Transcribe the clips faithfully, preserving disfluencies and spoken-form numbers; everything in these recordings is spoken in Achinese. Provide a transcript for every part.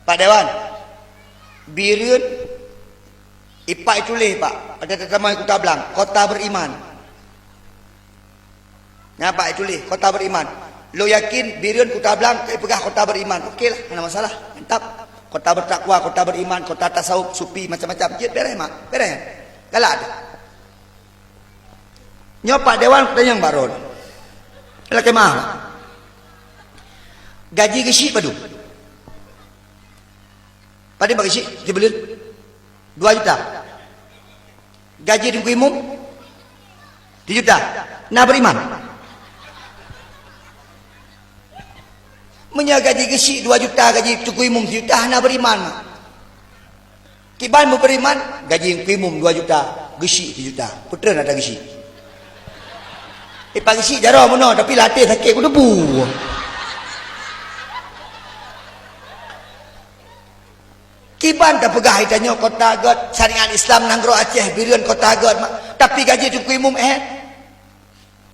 Pak Dewan, Bireuen, ipak ituléh, Pak. Ada teutama Kuta Blang, kota beriman. Nyan, Pak, ituléh, kota beriman. Lôn yakin Bireuen, Kuta Blang, ka ipeugah kota beriman. Oke lah, hana masalah. Mantap. Kota bertakwa, kota beriman, kota tasawuf, sufi, macam-macam. Jeuet, beres, mak. Beres. Galak tu. Nyoe Pak Dewan kutanyong bak droe. Lakée meu'ah. Gaji geusyik padum? Padum bak geusyik sibuleuen? Dua juta. Gaji Teungku Imum? Sijuta. Na beriman? Meunyoe gaji geusyik dua juta, gaji Teungku Imum sijuta, hana beriman. Kiban beuberiman, gaji Teungku Imum dua juta, geusyik sijuta. Peue treun ata geusyik? Eh, pat geusyik jaroe meunoe, tapi lam até sakét kudebu. Kiban tapeugah geutanyoe kota göt, syariat Islam nanggroe Aceh, Bireuen kota göt, ma-, tapi gaji Teungku Imum, eh?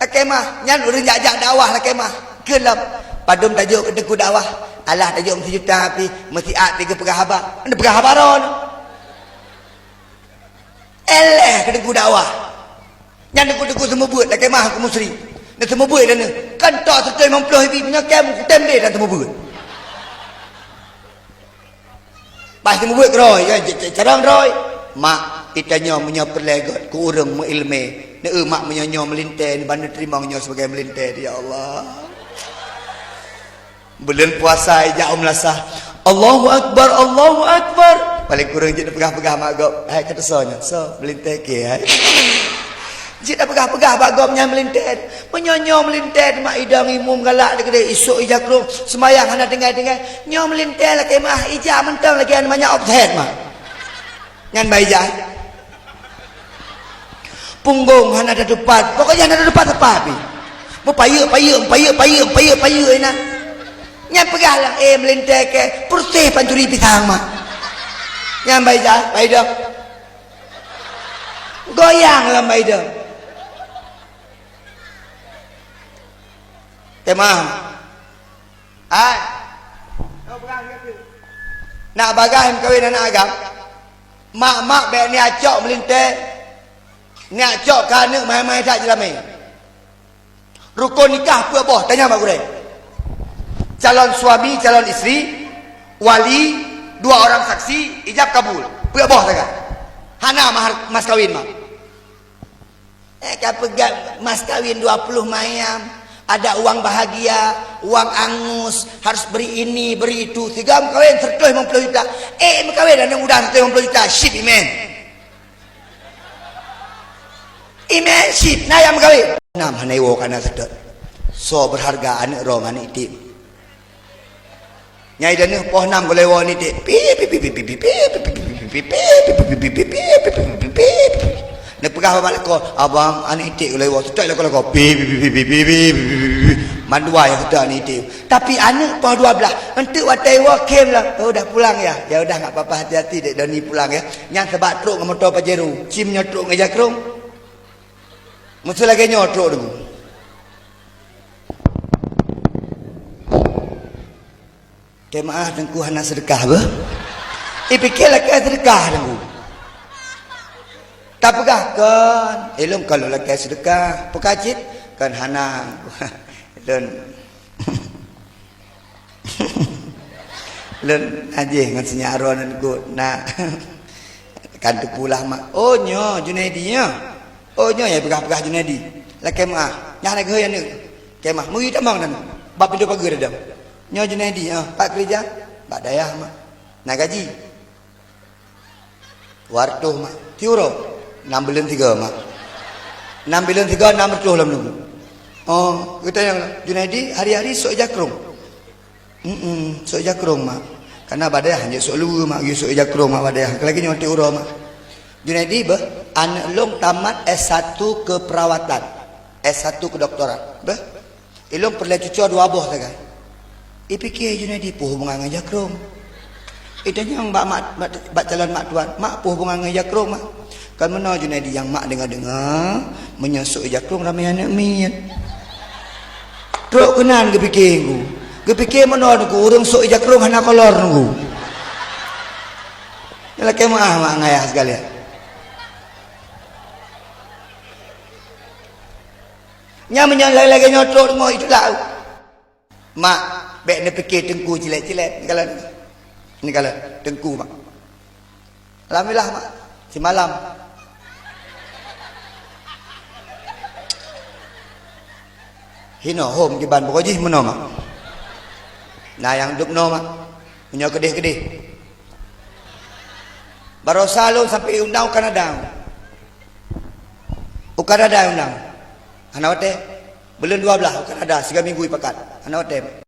Lakée meu'ah, nyan ureuëng jak-jak dakwah lakée meu'ah. Kheun lom, padum tajok keu teungku dakwah? Alah tajok meusijuta pih, meusiat pih geupeugah haba. Neupeugah haba droe. Éléh keu teungku dakwah. Nyan teungku-teungku seumeubeuet lakée meu'ah keu musri. Neuseumeubeuet dan neu. Kan tok seuteue limong ploh ibi, meunyoe kém kutem deh dan seumeubeuet. Bah seumeubeuet keudroe, ya, c-, c-, carông droe. Mak, geutanyoe meunyoe peureulée göt keu ureuëng meuiéleumé, neu mak meunyoe nyoe meulintée, ban neuteurimong nyoe sibagai meulintée, ya Allah. Buleuen puasa ijak u meulasah. Allahu Akbar, Allahu Akbar. Paléng kureueng jeuet neupeugah-peugah mak gob. Hai, ka teusoe nyoe, soe meulintée keu hai. Jeuet neupeugah-peugah bak gob nyan meulintée. Meunyoe nyoe meulintée teuma idong imum galak dikeudeh isok ija krong, seumayang hana tinggai-tinggai. Nyoe meulintée lakée meu'ah ija mantong lagée manyak offset mak. Nyan bai ija. Punggong hana tatupat, pokoknya hana tatupat-tupat pih. Meupayeuk-payeuk, meupayeuk-payeuk, meupayeuk-payeuk inan. Nyan peugah lam, eh, meulintée keu purteh pancuri pisang mak. Nyan bai ija, bai idong. Goyang lam bai idong. Tema. Hai. Nak bagaih meukawen aneuk agam. Mak-mak bék niat cok meulintée. Niat cok keu aneuk mahai-mahai that jeulamé. Rukon nikah peuet boh, tanyong bak gurée. Calon suami, calon istri, wali, dua orang saksi, ijab kabul. Peuet boh sagai. Hana mahar, mas kawin mak. Eh, ka peugah mas kawin dua puluh mayam, ada uang bahagia, uang angus, harus beri ini, beri itu. Sigoe meukawen seratus lima puluh juta. Eh, meukawen aneuk muda seratus lima puluh juta, syip imen. Imen syip, na nyang meukawen. Nam hana iwoe kana seutôt. Soe berharga aneuk droe ngon aneuk item? Nyai Danuh poh nam geulewo nitik. Pi, pi, pi. Neupeugah bak lakoe, "Abang, aneuk itik geulewo." Seutôt lakoe-lakoe. Pi, pi, pi. Mandua nyang seutôt aneuk itik. Tapi aneuk poh dua belas, enteuk watée iwoe khém lah. "Oh, dah pulang ya?" "Ya udah, nggak apa-apa, hati-hati Dek Doni pulang ya." Nyan sabab trok ngon moto Pajero. Cim nyoe trok ngon ija krong. Meuseu lagée nyoe trok deungon. Jeumaáh Teungku hana seudeukah beuh? Ipike lakée seudeukah Teungku. Tapeugah kon, ilôn kon lôn lakée seudeukah. Peue ka cit? Kon hana. Lôn, lôn najih ngon sinyak droe nan Teungku. Nah. Kan teupeue lah mak. Oh nyoe Junaidi nyoe. Oh nyoe nyang peugah-peugah Junaidi. Lakée meuáh. Nyan na geuhôi aneuk. Kemah meuri tamong nan bak pintoe pageue dadong. Nyoe Junaidi, ah, pat keureuja? Bak dayah, mak. Na gaji? Dua reutôh, mak. Tiep uroe? Nam buleuen sigoe, mak. Nam buleuen sigoe nam reutôh lom Teungku. Oh, geutanyong, Junaidi hari-hari sok ija krong? Mm-mm, sok ija krong, mak. Karena bak dayah hana sok luweue, mak, geuyue sok ija krong, mak, bak dayah. Lagée nyoe tiep uroe, mak. Junaidi beuh, aneuk lôn tamat S satu keperawatan, S satu kedokteran. Beuh. Ilôn peureulée cucoe dua boh sagai. Ipike Junaidi peue hubungan ngon ija krong. Itanyong bak mak, bak, bak calon mak tuan, "Mak, peue hubungan ngon ija krong, mak?" "Kan meunoe Junaidi, nyang mak deungoe-deungoe, meunyoe sok ija krong ramé aneuk miet." Trok keunan geupike Teungku. Geupike meunoe Teungku, ureuëng sok ija krong hana kolor Teungku. Lakée meu'ah mak ngon ayah sekalian. Nyan meunyoe lagée-lagée nyoe trok teungoh itulak. Mak, bék neupike teungku cilet-cilet. Ni kalon, ni kalon teungku mak. Alhamdulillah mak. Simalam. Hinoe hom kiban pokok jih meunoe mak. Na nyang dub noe mak. Meunyoe keudeh-keudeh. Barosa lôn sampai undang u Kanada. U Kanada undang. Hana watée. Buleuen dua blaih u Kanada, siga minggu ipakat. Hana watée.